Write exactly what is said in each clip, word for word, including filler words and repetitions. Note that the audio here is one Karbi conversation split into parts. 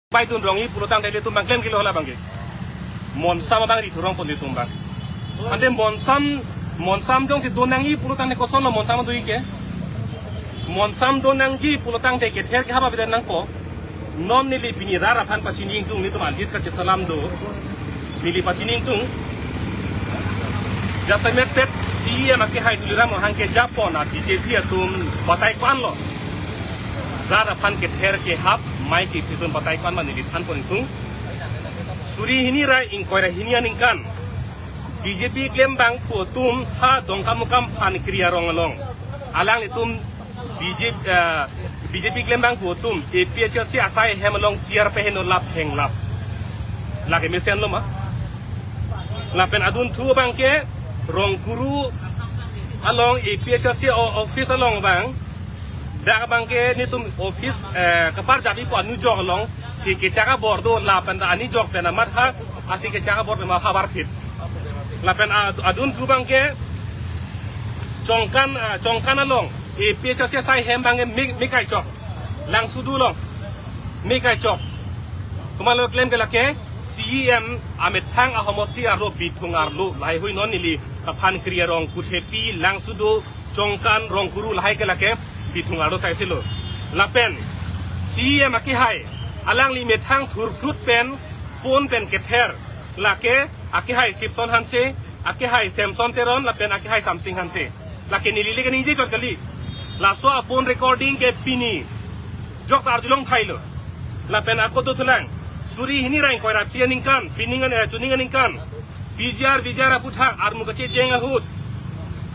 Bai dun rong-i pulo tangte ilitum abang klemkle lo hala abangke. Monsam abang ri thurong pon ilitum abang. Ante monsam, monsam jongsi do nang-i pulo tangte kosonlo monsam do-i ke. Monsam do nangji pulo tangte kether kehap avedet nangpo. Non neli pini rat aphan pachini ingtung, nelitum algis kachesalam do. Neli pachini ingtung. Jasemet pet C E M akehai Tuliram Ronghang kejapon a B J P atum batai ko-anlo. Rat aphan kether kehap mai kipidun batai ko-an ma neli thanpon ingtung. Suri hini ra ingkoi ra hini aningkan B J P klembangphu atum ha Dongkamukam Phankri arong along. Alanglitum B J P, eh, B J P klembangphu atum A P H L C asai hem along chair peheno lap henglap. Lake mesenlo ma. Lapen adunthu abangke Rongkuru along A P H L C o-, office along abang. Dak abangke nelitum office, eh, kapar jabi po anujok along. Si kechak abor do lapen ta anujok pen amat ha, asi kechak abor pen ma havar phit. Lapen a-, adunthu abangke Chongkan, ah, Chongkan along A P H L C asai hem abangke me, me kaichok. Langsudu along me kaichok. Komatlo klem ke lake C E M amethang ahomosti arlo Bithung arlo lahai hui non neli Phankri arong Kuthepi Langsudu Chongkan Rongkuru lahai ke lake Bithung arlo saisilo. Lapen C E M akehai alangli methang thurphlut pen phone pen kether lake akehai Sipson Hanse, akehai Samson Teron, lapen akehai Samsing Hanse. Lake neli le kaningje chot kali. Laso a-phone recording ke pini jok ta arjulong thailo. Lapen ako dothulang. Suri hini ra ingkoi ra phli aningkan, pining an, eh, chuning aningkan. P G R, V G R aputhak armu kachecheng ahut.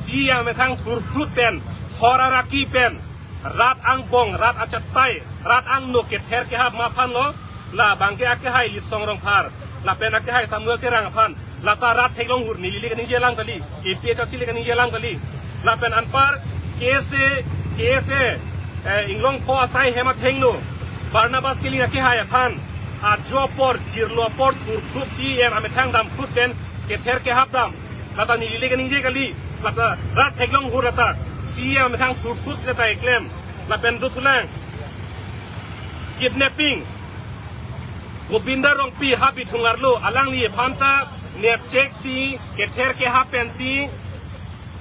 C E M amethang thurphlut pen, hor araki pen. Rat angbong, rat achatai, rat angno kether kehap ma aphanlo, la abangke akehai Litsong Rongphar, lapen akehai Samuel Terang aphan, lata rat theklong hur neli le kaningje alam kali, A P H L C le kaningje alam kali, lapen anpar K S A, K S A, eh, Inglongpho asai hem athengno, Barnabas Killing akehai aphan, ajo apor, jirlo apor, thurphlut C E M amethang damphlut pen, kether kehap dam, lata neli le kaningje kali, lata rat theklong hur lata, C E M amethang thurphlut si lata keklem, lapen dothulang. Kidnapping. Gobinda Rongpi ha Bithung arlo, alangli aphan ta nepchek si, kether kehap pensi,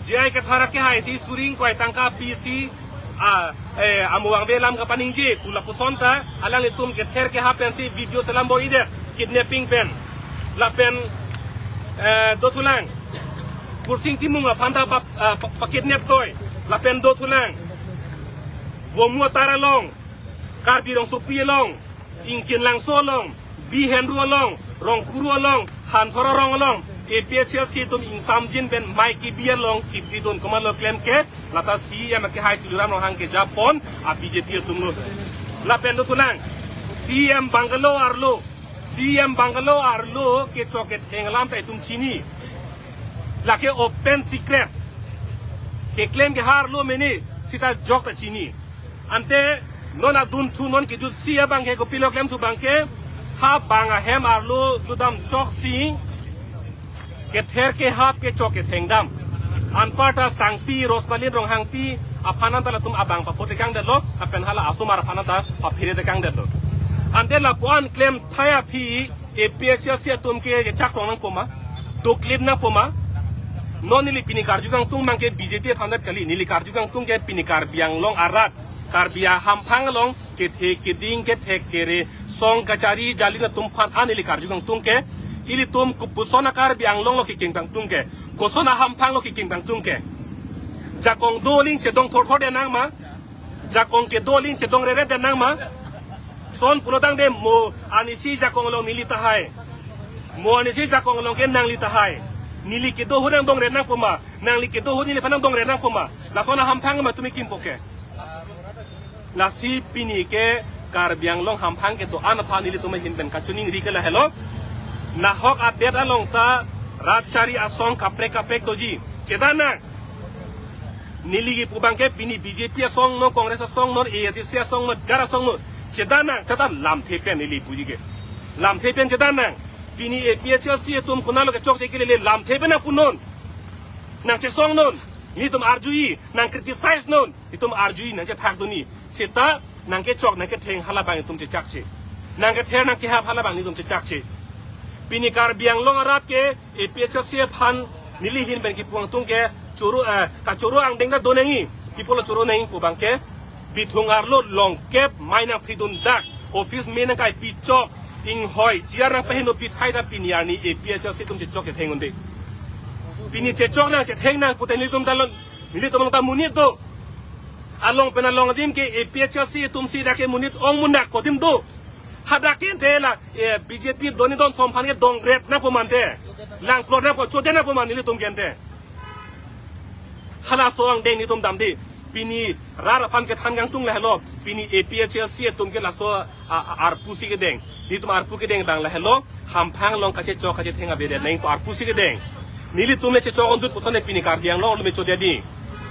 J I Kathar akehai si suri ingkoi tangka pisi, a, eh, amo vangve alam kapaningje, pu lapuson ta, alanglitum kether kehap pensi video selam bor-idet, kidnapping pen. Lapen, eh, dothulang. Kursing Timung aphan ta pa, ah, pa, pakidnap toi. Lapen dothulang. Vomu atar along. Karbi Rongsopi along. Ingchin Langso along. Bihenru along. Rongkuru along. Hanthor arong along. A P H L C atum ingsamjin pen mai kebi along kipidun komatlo klem ke. Lata C E M akehai Tuliram Ronghang kejapon a B J P atumlo. Lapen dothulang. C E M bungalow arlo. C E M bungalow arlo kechok ketheng alam ta itum chini. Lake open secret. Keklem ke ha arlo mene sita jok ta chini. Ante non adunthu non kejutsi abangke kopilo klemthu abangke ha bang ahem arlo ludam choksi kether kehap kechok ketheng dam. Anparta Sangpi Rosmalin Ronghangpi aphan anta latum abang papo tekangdetlo, lapen hala asomar aphan anta paphere tekangdetlo. Ante lapu-an klem thai aphi A P H L C atum ke chak rong nangpo ma, doklip nangpo ma. Non neli pini karju kangtung abangke B J P aphan det kali, neli karju kangtung ke pini Karbi Anglong arat, Karbi ahamphang along kethe keding kethek kere song kachari jali atum aphan an neli karju kangtung ke, ilitum kopuson a-Karbi Anglong lo kekim kangtung ke, koson ahamphang lo kekim kangtung ke. Jakong do aling chedong thorthor det nang ma, jakong kedo aling chedong reret det nang ma. Son pulo tangte mo anisi jakong along neli tahai. Mo anisi jakong along ke nangli tahai. Neli kedo ahut nangdong reret nangpo ma, nangli kedo ahut neliphan nangdong reret nangpo ma. Lason ahamphang ma tumi kimpo ke. Lasi pini ke Karbi Anglong hamphang kedo-an aphan nelitum ahin pen kachiningri ke lahelo. Nahok adet along ta rat chari asong kaprek kaprek doji. Chedan nang. Neli kipu abangke pini B J P asong non, Congress asong non, A I C C asong non, jat asong non. Chedan nang, chedan lamthe pen neli puji ke. Lamthe pen chedan nang. Pini A P H L C atum konatlo kechokche kelele lamthe pen nangpu non. Nangchesong non. Nelitum arju-i, nang criticize non. Itum arju-i nangchethak dun-i. Seta nangkechok nangketheng hala abang itum chechakche. nangkether nangkehap hala abang nelitum chechakche. Pini Karbi Anglong arat ke A P H L C aphan neli ahin pen kipu angtung ke choro, eh, kachoro angdeng ta do nangji. Pi apotlo choro nangji pu abang ke, bithung arlo longkep mai nangphridun dak, office me nangkaipi chok, inghoi chair nangpaheno pithai ta pini arni A P H L C atum chechok chetheng un-e. Pini chechok nang chetheng nang pute nelitum ta lo, nelitum along ta monit do. Along pen along adim ke A P H L C atum si dak ke monit ong mundak kodim do. Hadak ke ante la, eh, B J P doni don thom aphan ke dongret nangpo mante. Langplot nangpo, chodet nangpo man nelitum ke ante. Halaso angdeng nelitum damde. Pini rat aphan kethan kangtung lahelo. Pini A P H L C atum ke laso a, a, arpu si kedeng. Nelitum arpu kedeng abang lahelo. Hamphang along kachechok kachetheng avedet nangpo arpu si kedeng. Nelitum le chechok ondut puson le pini Karbi Anglong atum le chodet nangji.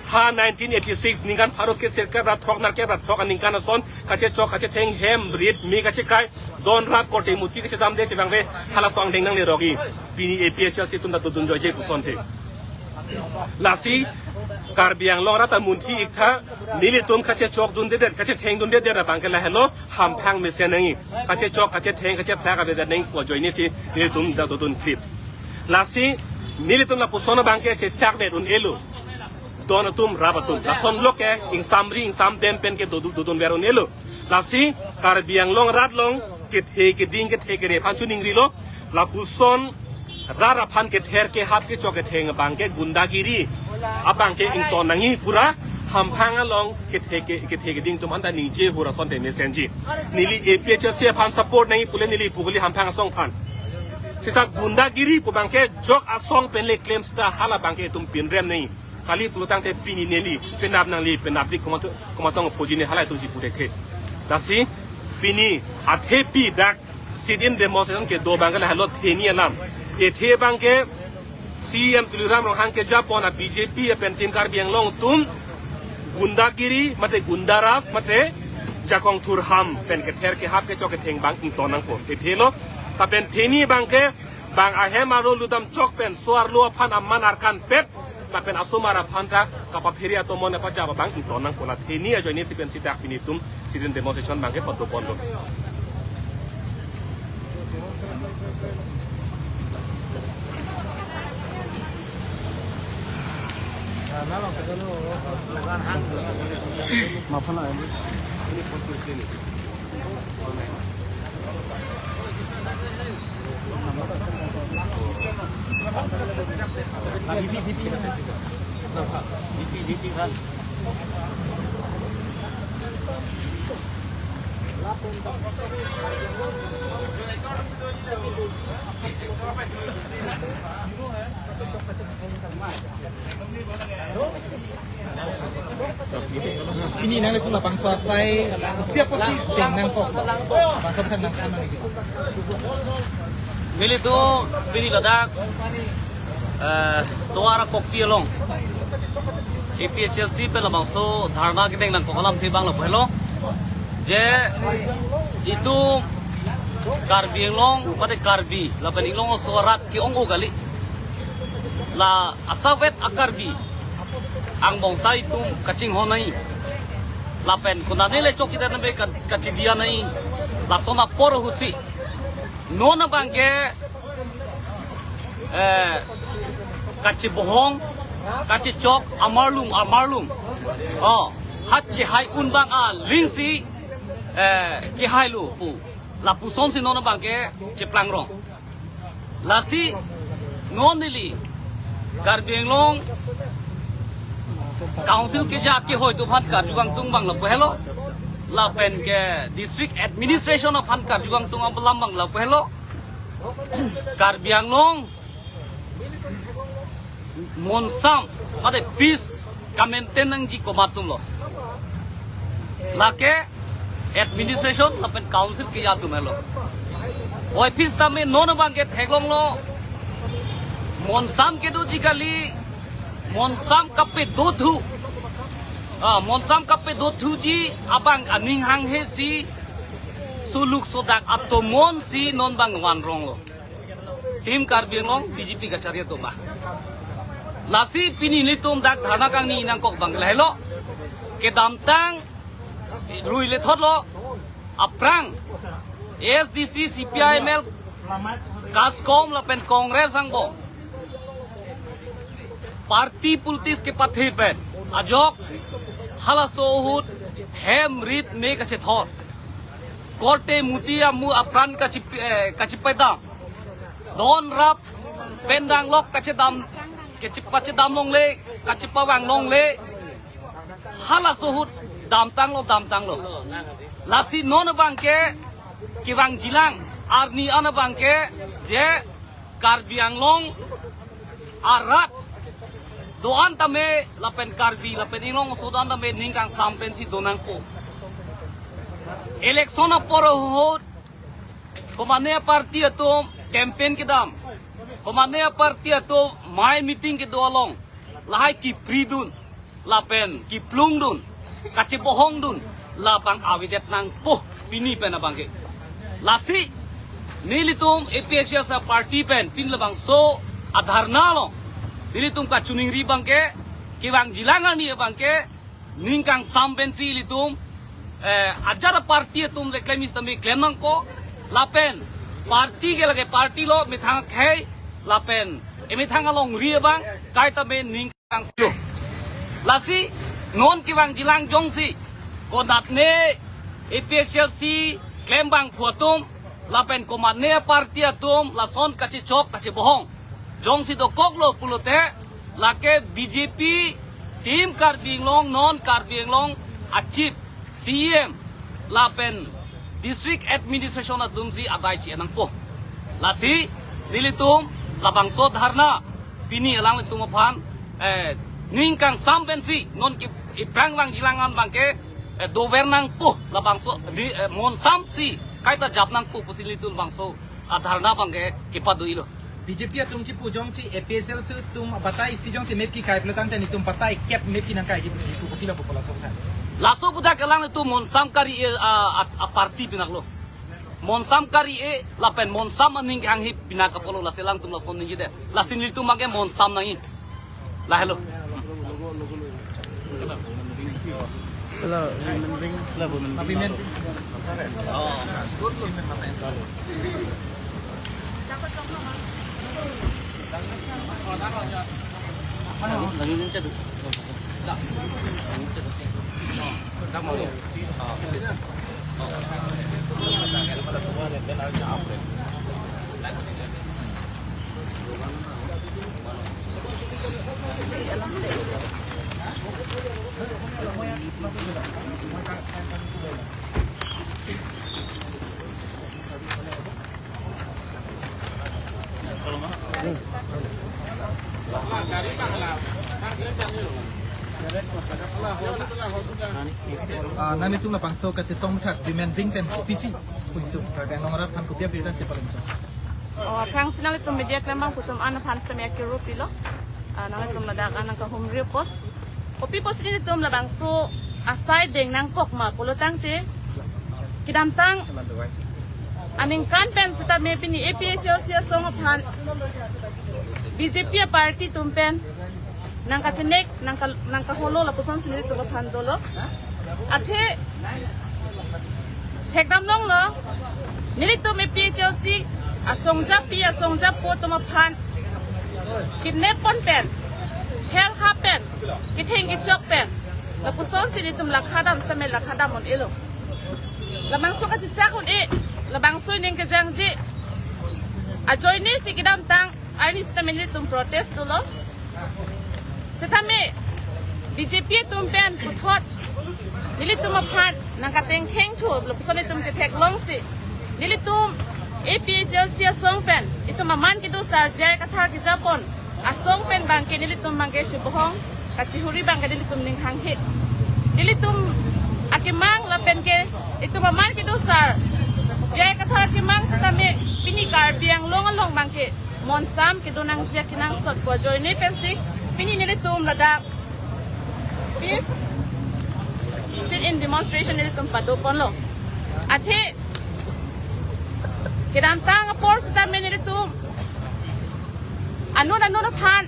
Ha nineteen eighty-six ningkan pharo kre sirkep ra throk nerkep ra throk aningkan ason kachechok kachetheng hem rit me kachekai don rap korte muti kachedamde chevangve halaso angdeng nanglerokji. Pini A P H L C atum ta dodun joije puson te. Lasi Karbi Anglong arat ta munthi iktha, nelitum kachechok dundedet, kachetheng dundedet abang ke lahelo, hamphang mesen nangji. Kachechok, kachetheng, kachephlak avedet nangpo ajoine si nelitum ta dodun krit. Lasi nelitum lapuson abang ke chechakdet un-elo. Don atum rap atum. Lason lok ke ingsamri ingsamdem pen ke dodu-, dodunver un-elo. Lasi Karbi Anglong arat along kethe keding kethe kere aphan choningrilo. Lapuson rat aphan kether kehap kechok ketheng abang ke gundagiri abang ke ington nangji pura. Hamphang along kethe ke, kethe keding atum anta ningje hur ason te mesenji. Neli A P H L C aphan support nangji pule neli pu kali hamphang asong aphan. Seta gundagiri pu abang ke jok asong pen le klem seta hala abang ke itum pinrem nangji. Kali pulotangte pini neli penap nangli penapdik komat-, komatong puji ne halai atum si pu dekhe. Lasi pini athepi dak sit-in demonstration kedo abang ke lahelo theni alam. Ethe abang ke C E M Tuliram Ronghang kejapon a B J P pen Team Karbi Anglong atum gundagiri mate gundaraj mate jakong thurham pen kether kehap kechok ketheng abang ington nangpo. Ethelo. Lapen theni abang ke bang ahem arlo ludam chok pen so-arlo aphan aman arkan pet lapen asomar aphan ta kapaphere atomon apajap abang ington nangpo. La theni ajoine si pensi dak pini itum sit-in demonstration abang ke pado pon do. Pini nanglitum labangso asai, pi apotsi tengnangkok, labangso aphan nang sama ni. Nelitum pini ladak, eh, Tovar Kokpi along A P H L C pen labangso dharna kedengnangkok alamthe abang lapu helo. Je itum Karbi Anglong, mate Karbi, lapen Inglong aso arat ke-ong-o kali. La asavet a-Karbi angbong ta itum kachinghon nangji. Lapen konane le chok kita nabe ka-, kachidiya nangji. Lason apor ahutsi non abang ke, eh, kachibohong, kachichok, amarlum, amarlum. Oh, hat chehai un abang aling si, eh, kehailo pu. Lapuson si non abang ke cheplangrong. Lasi non neli Karbi Anglong Council keja kehoi atum aphan karju kangtung abang lapu helo. Lapen ke District Administration aphan karju kangtung alam abang lapu helo. Karbi Anglong monsam, mate peace ka-maintain nangji komat atumlo. Lake administration lapen council keja atum helo. Oi peace tame non abang ke theklonglo. Monsam kedoji kali, monsam kapedothu. Ah, monsam kapedothuji abang aning hanghe si suluk sodak atomon si non abang vanronglo. Team Karbi Anglong B J P kachari atum ba. Lasi pini nelitum dak dharna kangni nangkok abang lahelo. Kedamtang rui lethotlo, aphrang ASDC, CPI ML, KASCOM lapen Congress angbong party politics kepathe pen ajok halaso ahut hem rit me kachethor, korte muti amu apran kachip-, eh, kachipedam, don rap pendang lok kachedam, kachipachedam longle, kachipavang longle, halaso ahut damtanglo, damtanglo. Lasi non abangke kevangjilang arni an abangke je Karbi Anglong arat do-an tame lapen Karbi lapen Inglong aso do-an tame ning kangsam pensi donangpo. Election apor ahut komatne party atum campaign kedam, komatne party atum mai meeting kedo along lahai kipridun lapen kiplungdun, kachebohongdun, labang avedet nangpo pini pen abangke. Lasi nelitum APHLC party pen pini labangso adharna along nelitum kachiningri abangke, kevangjilang arni abangke ning kangsam pensi ilitum, eh, ajat party atum le klem sitame klem nangpo, lapen party ke lake party lo, methang akhei lapen emethang alongri abang kaitame ning kangsam. Lasi non kevangjilang jongsi konatne APHLC klembang phu atum lapen komatne party atum lason kachechok kachebohong jongsi dokoklo pulote, lake BJP team Karbi Anglong, non Karbi Anglong a chief, CEM lapen district administration atumsi adai chi-en nangpo. Lasi nelitum labangso dharna pini alanglitum aphan, eh, ning kangsam pensi non ke iprang vangjilang an abangke, eh, dover nangpo, labangso di, eh, monsamsi kaita jap nangpo pusi nelitum labangso adharna abangke kepado-ilo. BJP atum kipu jongsi APHLC atum abatai isi jongsi mep kekai pulotangte nelitum batai kep mep kenangkaiji pusi kipu putilo pupo laso aphuthak. Laso aphuthak alanglitum monsam kari-e, a, a, a party pinaklo. Monsam kari-e lapen monsam aning kehanghe pinak apotlo, lasi alangtum lason ningjedet. Lasi nelitum abangke monsam nangji. Lahelo. Hello, Women Wing. Hello, Women Wing. Ah, nanglitum labangso kachesong methak Women Wing pen kopisi pu itum Karbi Anglong arat aphan kopi abirta si paling. Oh, aphrangsi nanglitum media klembang pu atum an aphan sitame akirupilo. Ah, nanglitum ladak an nangkahumri apot. Kopi pusi nelitum labangso asai deng nangkok ma pulotangte kedamtang aningkan pen sitame pini APHLC asong aphan BJP a party atum pen nangkachenek, nangka, nangkaholo lapusonsi nelitum aphan dolo. Athe thekdam longlo, nelitum APHLC asongjapi asongjapo atum aphan kidnap pon pen, her ha pen, kitheng kichok pen, lapusonsi nelitum lakha dam sitame lakha dam un-elo. Labangso kachechak un-e, labangso ining kejangji ajoinesi kedamtang arni sitame nelitum protest dolo. Sitame BJP atum pen puthot nelitum aphan nangkatengkheng thu lapuson itum chetheklongsi nelitum APHLC asong pen itum aman kedo sar J I Kathar kejapon asong pen abangke nelitum abangke chebohong kachihuri abangke nelitum ning hanghe. Nelitum akemang lapen ke itum aman kedo sar J I Kathar akemang sitame pini Karbi Anglong along abangke monsam kedo nangji akenangsot pu ajoine pensi pini nelitum ladak peace sit-in demonstration nelitum pado ponlo. Athe kedamtang apor sitame nelitum anun anun aphan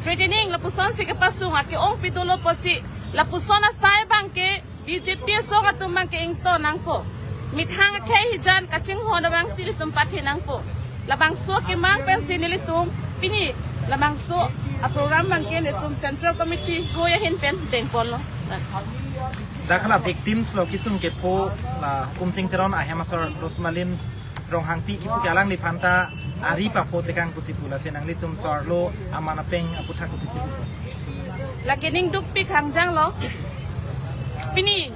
threatening lapusonsi kepasung ake-ongpi dolo pusi lapuson asai abangke BJP asong atum abangke ingto nangpo. Methang akhei hijan kachinghon abang si ilitum pathe nangpo. Labangso kemang pensi nelitum pini labangso a-program abangke nelitum Central Committee hoi ahin pen dengponlo. Dak la victims lo kisung kepho la Hukum Sing Teron ahem asor Rosmalin Ronghangpi kipu ke alangliphan ta ari papo tekang pusi pu, lasi nanglitum so-arlo aman apeng aputhak pusi pu. Lake ning dukpik hangjanglo. Pini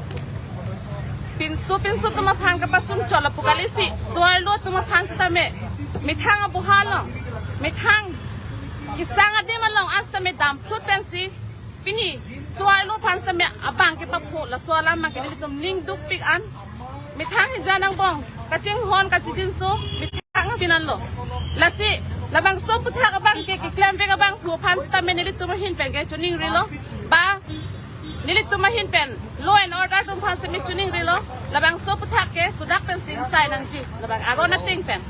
pinso pinso atum aphan kapasung chot lapu kalisi, so-arlo atum aphan sitame methang abuhal along, methang kesang adim along an sitame damphlut pensi pini so-arlo aphan sitame abang kepapho, laso alam abangke nelitum ning dukpik an. Methang hijan angbong kachinghon kachijinso methang aphi anlo. Lasi labangso aputhak abangke keklemvek abangphu aphan sitame nelitum ahin pen ke choningrilo. Ba nelitum ahin pen law and order atum aphan sitame choningrilo. Labangso aputhak ke sudak pensi ingsai nangji, labang aron ateng pen.